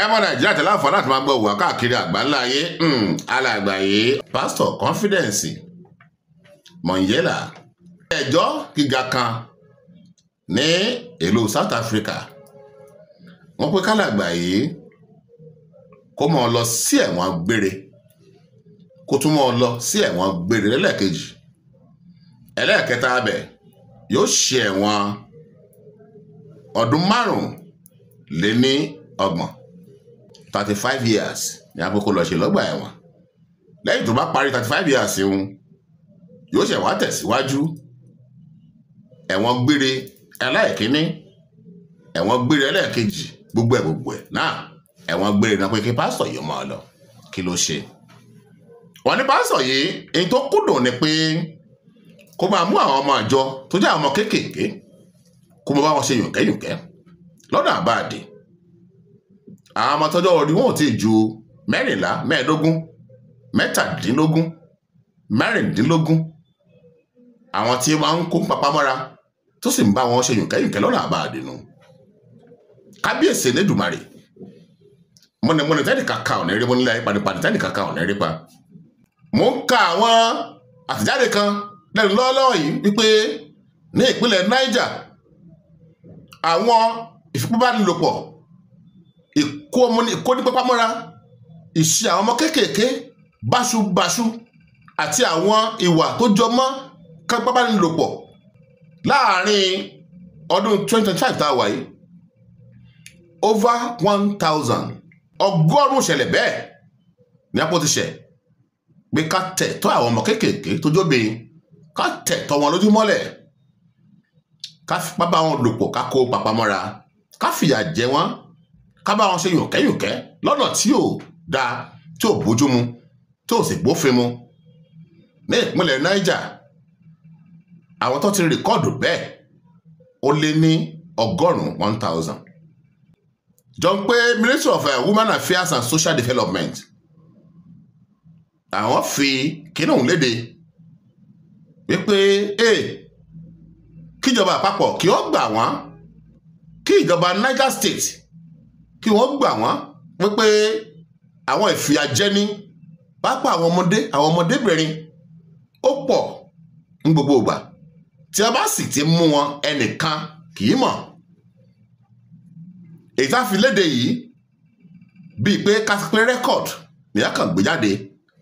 Ẹ̀yàmọ̀ Nàìjíríà tẹ̀lé àǹfààní àti máa gbọ́ wà káàkiri àgbáńlá ayé. Alàgbà yìí, Pásítọ̀ Confidence Monyela, ẹjọ́ gíga kan ní ìlú South Africa, wọ́n pé kálàgbà yìí kó mọ́ ọ lọ sí ẹ̀wọ̀n gbére, kó tún mọ́ ọ lọ sí ẹ̀wọ̀n gbére lẹ́lẹ́kejì, ẹlẹ́ẹ̀kẹta abẹ yóò ṣe ẹ̀wọ̀n ọdún 35, 35 years ní àkókò lọ ṣe lọ́gbà ẹ̀wọ̀n. Lẹ́yìn tó bá parí 35 years ń yóò ṣẹ̀ wá tẹ̀síwájú ẹ̀wọ̀n gbére ẹlẹ́ẹ̀kínní, ẹ̀wọ̀n gbére ẹlẹ́ẹ̀kejì, gbogbo ẹ̀ gbogbo ẹ̀ náà ẹ̀wọ̀n gbére náà, pé kí pásítọ̀ yìí máa lọ. Kí ló ṣe? Wọ́n ní pásítọ̀ yìí, èyí tó kúndùn ni pé kó máa mú àwọn ọmọ àjọ tó jẹ́ àwọn ọmọ kéékèèké, kó máa bá wọn ṣe yùnkẹ́yùnkẹ́ lọ́nà àbáàdì. Àwọn ọmọ tọ́jọ́ orí wọn ò tí ì ju 14, 15, 17, 16, àwọn tí wọ́n ń kó papámọ́ra tó sì ń bá wọn ṣe yùnkẹ́yùnkẹ́ lọ́nà àbáàdì nù. Kábíyèsí Elédùmarè, mọ̀nìmọ̀nì tẹ́nì kàkà ò ní rí mọ́nílẹ̀ ayé, padìpadì tẹ́nì kàkà ò ní rí pa. Mò ń ka àwọn àtẹ̀jáde kan lẹ́nu lọ́wọ́lọ́wọ́ yìí wípé ní ìpínlẹ̀ Niger, àwọn ìfipábánilòpọ̀, ìkónípápámọ́ra, ìṣe àwọn ọmọ kéékèèké báṣubàṣu àti àwọn ìwà tó jọ mọ́ kápábánilòpọ̀ láàárín ọdún 2025 tá a wà yìí, over 1,000, 100 ìṣẹ̀lẹ̀ bẹ́ẹ̀ ní apò ti ṣẹ̀ pé ká tẹ̀ tọ́ àwọn ọmọ kéékèèké tó jóbe, ká tẹ̀ tọ́ wọn lójúmọ́lẹ̀, ká fipá bá wọn lò pọ̀, ká kó papamọ́ra, ká fìyà jẹ wọ́n, ká bá wọn ṣe yùnkẹ́yùnkẹ́ lọ́nà tí ò dáa, tí ò bójúmu, tí ò sì bófin mu. Ní ìpínlẹ̀ Niger, àwọn tó ti record bẹ́ẹ̀, ó lé ní 100, 1,000. Jọ ń pé Ministry of Women Affairs and Social Development, àwọn fi kíní òun léde wípé ee, kíjọba àpapọ̀ kí wọ́n gbà wọ́n, kí ìjọba Niger State kí wọ́n gbà wọ́n, wípé àwọn ìfìyàjẹni pápá àwọn ọmọdé, àwọn ọmọdébìnrin, ó pọ̀ ní gbogbo ìgbà. Tí a bá sì ti mú wọn, ẹnìkan kì í mọ̀. Èyí tá a fi léde yìí, bíi pé ká pé record ní a kàn gbé jáde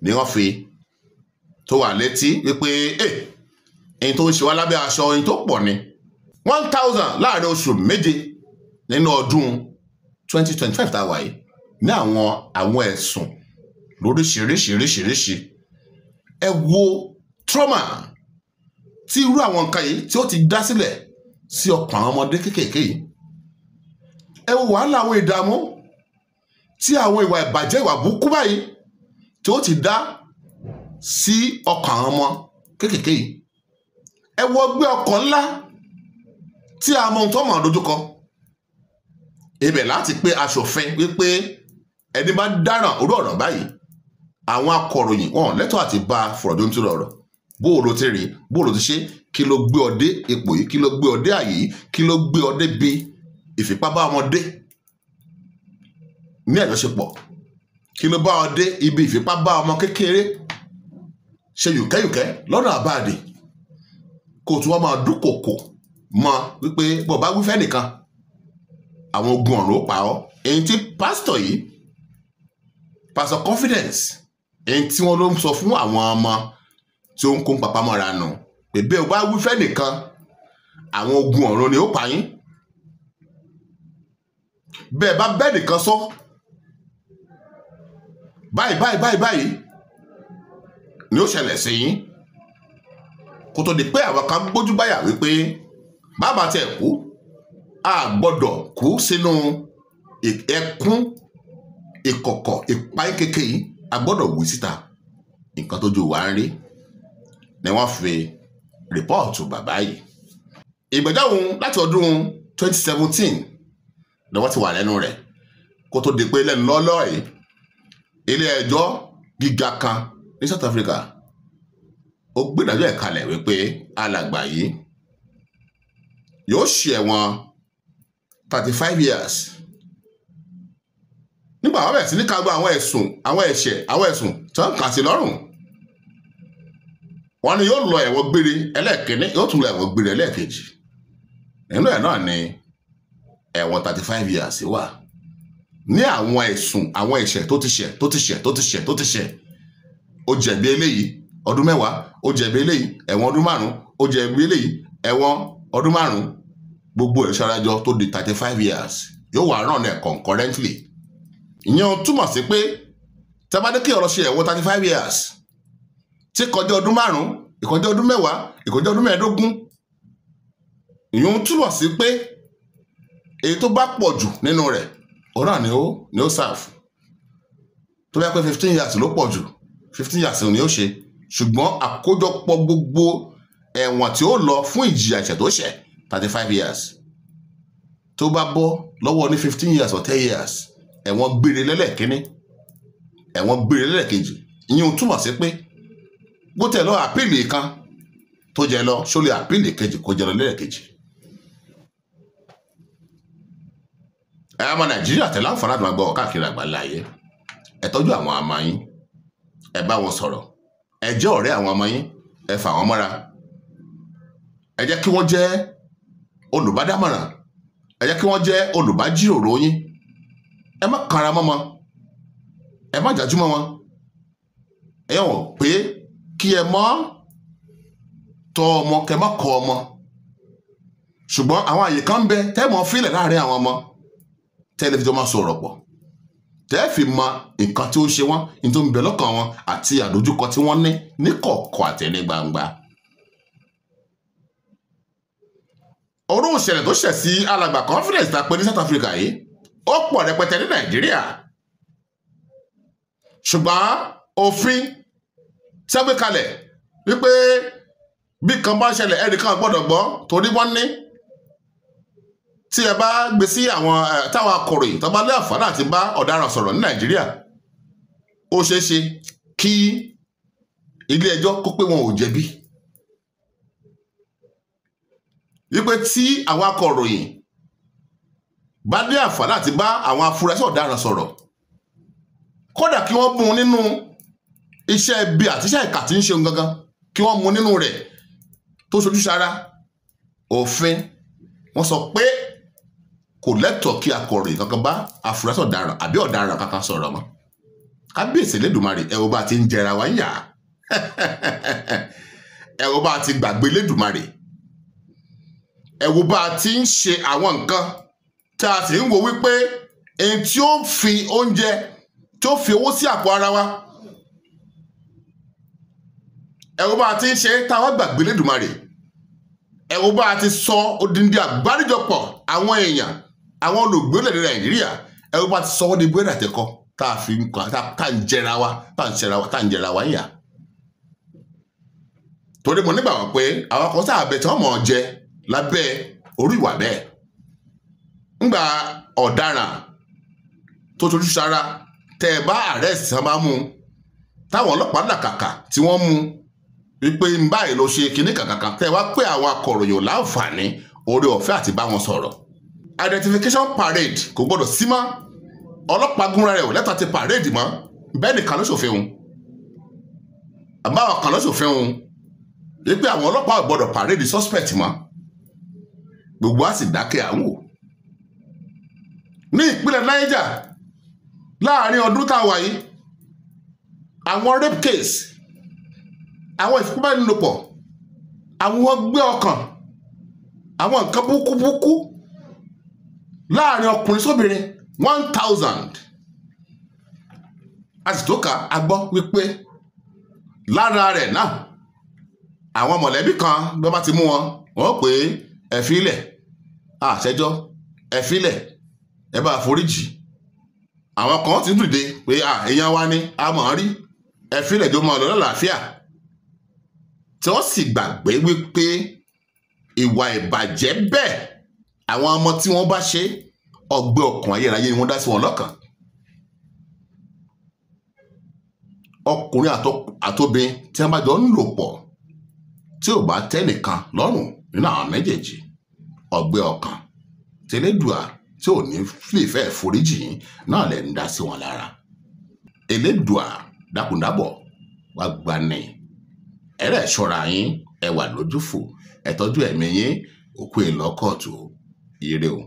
ni wọ́n fi tó wà létí wípé ẹ èyí tó ń ṣe wá lábẹ́ aṣọ, èyí tó pọ̀ ni 1,000 láàrin oṣù 7 nínú ọdún 2025 tá a wà yìí, ní àwọn ẹ̀sùn lóríṣiríṣiríṣiríṣi. Ẹ wo trauma tí irú àwọn nǹkan yìí tí ó ti dá sílẹ̀ sí ọkàn àwọn ọmọdé kéékèèké yìí. Ẹ wo wàhálà, àwọn ìdààmú tí àwọn ìwà ìbàjẹ́, ìwà burúkú báyìí tí ó ti dá sí ọkàn àwọn ọmọ kéékèèké yìí. Ẹ wo ọgbẹ́ ọkàn ńlá tí a mọ ohun tó mọ̀ dojúkọ ibẹ̀ láti pé aṣòfin wípé ẹni bá dáràn orí ọ̀rọ̀ báyìí, àwọn akọ̀ròyìn wọn lẹ́tọ̀ọ́ àti bá a fọ̀rọ̀ jómi tó lọ̀rọ̀. Bó o lo ti rí, bó o lo ti ṣe, kí ló gbé ọ dé ipò yìí, kí ló gbé ọ dé àyè yìí, kí ló gbé ọ dé bí ìfipábá ọmọdé ní àjọṣepọ̀, kí ló bá ọ dé ibi ìfipábá ọmọ kékeré ṣe yùkẹ́yùkẹ́ lọ́nà àbáàdì, kó o tún wá máa dúnkòkò mọ́ wípé bó o bá wí fẹ́ nìkan, àwọn ogun ọ̀run ó pa ọ́? Èyí tí pásítọ̀ yìí, Pastor Confidence, èyí tí wọ́n ló ń sọ fún àwọn ọmọ tí ó ń kó papamọ́ra nù pé bẹ́ẹ̀ o bá wí fẹ́ nìkan, àwọn ogun ọ̀run ni ó pa yín. Bẹ́ẹ̀ bá bẹ́ẹ̀ nìkan sọ báyìí báyìí báyìí báyìí ni ó ṣẹlẹ̀ sí yín, kó tó di pé àwọn kan gbójú báyà wípé bàbá tiẹ̀ kú, a gbọ́dọ̀ kú sínú ẹkún ìkọ̀kọ̀ ìpáyín kékeré yìí, a gbọ́dọ̀ wí síta nǹkan tójú wa ń rí, ni wọ́n fi report bàbá yìí. Ìgbẹ́jọ́ òun láti ọdún 2017 ni wọ́n ti wà lẹ́nu rẹ̀, kó tó di pé lẹ́nu lọ́lọ́ yìí, ilé ẹjọ́ gíga kan ní South Africa ó gbé ìdájọ́ ẹ̀ kalẹ̀ wípé alàgbà yìí yóò ṣe ẹ̀wọ̀n 35 years. Nígbà wọ́n bẹ̀rẹ̀ sí ní ká gbọ́ àwọn ẹ̀sùn, àwọn ẹ̀ṣẹ̀, àwọn ẹ̀sùn tí wọ́n kà sí lọ́rùn, wọ́n ní yóò lọ ẹ̀wọ̀n gbére ẹlẹ́ẹ̀kínní, yóò tún lọ ẹ̀wọ̀n gbére ẹlẹ́ẹ̀kejì. Nínú ẹ̀ náà ni ẹ̀wọ̀n 35 years wà ní àwọn ẹ̀sùn, àwọn ẹ̀ṣẹ̀ tó ti ṣẹ̀ tó ti ṣẹ̀ tó ti ṣẹ̀ tó ti ṣẹ̀. Ó jẹ̀bi eléyìí ọdún 10, ó jẹ̀bi eléyìí ẹ̀wọ̀n ọdún 5, ó jẹ̀bi eléyìí ẹ̀wọ̀n ọdún 5. Gbogbo ẹ̀ ṣarajọ tó di 35 years yóò wà rán ẹ̀ concurrently. Ìyẹn túmọ̀ sí pé tẹ́bádé kí ọ̀rọ̀ ṣe ẹ̀wọ̀n 35 years tí kọjá ọdún 5, ìkọjá ọdún 10, ìkọjá ọdún 15, ìyẹn túmọ̀ sí pé èyí tó bá pọ̀ jù nínú rẹ̀ òun náà ni ó serve. Tó bá pẹ́ 15 years ló pọ̀ jù, 15 years ni ó ṣe. Ṣùgbọ́n àkójọpọ̀ gbogbo ẹ̀wọ̀n tí ó lọ fún ìjìyà ẹ̀ṣẹ̀ tó ṣẹ̀ 35 years. Tó bá bọ́ lọ́wọ́ ní 15 years or 10 years, ẹ̀wọ̀n gbére lẹ́lẹ́kínní, ẹ̀wọ̀n gbére lẹ́lẹ́kejì. Ìyẹn túmọ̀ sí pé bó tẹ̀ lọ àpìlì kan tó jẹ lọ, ṣó lè àpìlì kejì kó jẹ lọ lẹ́lẹ́kejì. Ẹ ọmọ Nàìjíríà tẹ̀lé àǹfààní àti máa gbọ́ káàkiri àgbáńlá ayé. Ẹ tọ́jú àwọn ọmọ yín, ẹ bá wọn sọ̀rọ̀, ẹ jẹ́ ọ̀rẹ́ àwọn ọmọ yín, ẹ fà wọ́n mọ́ra, ẹ jẹ́ kí wọ́n jẹ́ olùbádámọ̀ràn, ẹ jẹ́ kí wọ́n jẹ́ olùbájíròrò yín. Ẹ má kanra mọ́ wọn, ẹ má jájú mọ́ wọn. Ẹ yàn wọ́n pé kí ẹ mọ́ tọ́ ọmọ, kẹ má kọ́ ọmọ. Ṣùgbọ́n àwọn àyè kan ń bẹ tẹ́ mọ́ fílẹ̀ láàrin àwọn ọmọ, tẹ́lẹ̀ fi jọ máa sọ̀rọ̀ pọ̀, tẹ́ fi mọ nǹkan tí ó ń ṣe wọ́n, ní tó ń bẹ lọ́kàn wọn àti àdójúkọ tí wọ́n ní ní kọ̀ọ̀kọ̀ àti ní gbangba. Orú ìṣẹ̀lẹ̀ tó ṣẹ̀ sí alàgbà Confidence ta pé ní South Africa yìí ó pọ̀ rẹpẹtẹ ní Nàìjíríà. Ṣùgbọ́n òfin tí wọ́n gbé kalẹ̀ wípé bí kan bá ṣẹlẹ̀ ẹnìkan gbọ́dọ̀ gbọ́, torí wọ́n ní tí ẹ bá gbé sí àwọn táwọn akọ̀ròyìn tó bá lé àǹfààní àti bá ọ̀daràn sọ̀rọ̀ ní Nàìjíríà, ó ṣeé ṣe kí ilé ẹjọ́ kó pé wọn ò jẹ̀bi. Wípé tí àwọn akọ̀ròyìn bá lé àǹfààní àti bá àwọn afurasí ọ̀daràn sọ̀rọ̀, kódà kí wọ́n mú un nínú iṣẹ́ ibi àti iṣẹ́ ìkà tí ń ṣe òun gangan, kí wọ́n mú un nínú rẹ̀ tó ṣojú sára òfin, wọ́n sọ pé kò lẹ́tọ̀ọ́ kí akọ̀ròyìn kankan bá afurasí ọ̀daràn àbí ọ̀daràn kankan sọ̀rọ̀ mọ́. Kábíyèsí Elédùmarè, ẹ wo bá ti ń jẹra wa ń yà, ẹ wo bá ti gbàgbé Elédùmarè, ẹ wo bá ti ń ṣe àwọn nǹkan tá a sì ń wo wípé ẹni tí ó fi oúnjẹ tí ó fi owó sí àpò ara wa, ẹ wo bá ti ń ṣe tá a wá gbàgbé Elédùmarè, ẹ wo bá ti sọ odindi àgbáríjọpọ̀ àwọn èèyàn, àwọn olùgbé orílẹ̀-èdè Nàìjíríà, ẹ wo bá ti sọ wọ́n di búrẹ́dì àtẹ̀kọ́ tá a fi tá a ń jẹra wa, tá a ń ṣẹra wa, tá a ń jẹra wa ń yà. Torí mo nígbàgbọ́ pé àwọn kan sáà bẹ tí wọ́n mọ̀ ọ́ jẹ lábẹ́ orí ìwà bẹ́ẹ̀. Ńgbà ọ̀daràn tó tojú sára tẹ́ ẹ bá arrest tán bá mú un, táwọn ọlọ́pàá làkàkà tí wọ́n mú wípé ń báyìí ló ṣe kinní kankan, tẹ́ ẹ wá pé àwọn akọ̀ròyìn láǹfààní oore ọ̀fẹ́ àti bá wọn sọ̀rọ̀. Identification parade kò gbọ́dọ̀ sí mọ́. Ọlọ́pàá gúnra rẹ̀ ò lẹ́tà ti parade mọ́. Bẹ́ẹ̀ nìkan ló ṣòfin òun, àbáwọn kan ló ṣòfin òun wípé àwọn ọlọ́pàá ò gbọ́dọ̀ parade suspect mọ́. Gbogbo á sì dákẹ́ à ń wò. Ní ìpínlẹ̀ Niger láàrin ọdún tá a wà yìí, àwọn rape case, àwọn ìfipábánilòpọ̀, àwọn ọgbẹ́ ọkàn, àwọn nǹkan búkúbúkú láàrin ọkùnrin sóbìnrin 1000. A sì tó kà á gbọ́ wípé lára rẹ̀ náà àwọn mọ̀lẹ́bí kan bí wọ́n bá ti mú wọn, wọ́n pè é ẹ fílẹ̀, àṣẹjọ́ ẹ fílẹ̀, ẹ bá foríjì. Àwọn kan ti ń dìde pé èèyàn wa ni a mọ̀ ọ́n rí, ẹ fílẹ̀ tó máa lọ lálàáfíà. Tí wọ́n sì gbàgbé wípé ìwà ìbàjẹ́ bẹ́ẹ̀ àwọn ọmọ tí wọ́n bá ṣe ọgbẹ́ ọkàn ayérayé ni wọ́n dá sí wọn lọ́kàn. Ọkùnrin àtobìn tí wọ́n bá jọ ń lò pọ̀ tí ò bá tẹ́ nìkan lọ́rùn nínú àwọn méjèèjì, ọgbẹ́ ọkàn tẹlẹ́dùà tí ò ní fìfẹ́ foríjì yín náà lẹ̀ ń dá sí wọn lára. Elédùà dákúndábọ̀ wá gbani, ẹ̀rẹ́ ṣọ́ra yín, ẹ wà lójúfò, ẹ tọ́jú ẹ̀mí yín, òkú ẹ̀ lọ́kọ̀ọ̀tù, ire o.